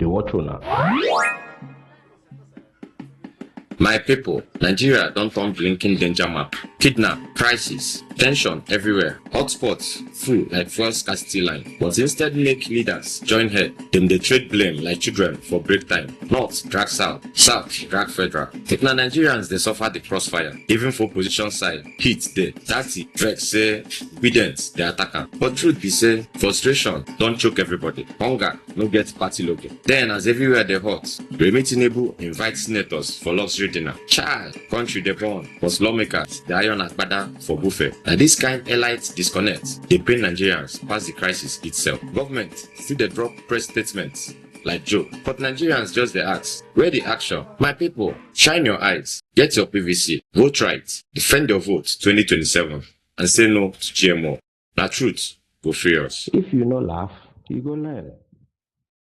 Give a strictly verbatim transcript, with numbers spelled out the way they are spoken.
dey watch una. My people, Nigeria don turn blinking danger map. Kidnap, crisis, tension everywhere. Hotspots full like fuel scarcity line. But instead make leaders join head, dem dey trade blame like children for break time. North drag South, South drag Federal. If na Nigerians dey suffer the crossfire, even for position side, heat dey. Thirty vex say obedience dey attack am. But truth be say, frustration don choke everybody. Hunger no get party logo. Then, as everywhere dey hot, Remi Tinubu invite senators for luxury dinner. Chai, country dey burn, but lawmakers dey iron agbada for buffet. Na this kind elite disconnect dey pain Nigerians pass the crisis itself. Government still dey drop press statements like joke, but Nigerians just dey ask, where the action? My people, shine your eyes, get your P V C, vote right, defend your vote twenty twenty-seven, and say no to G M O. Na truth go free us. If you no laugh, you go learn.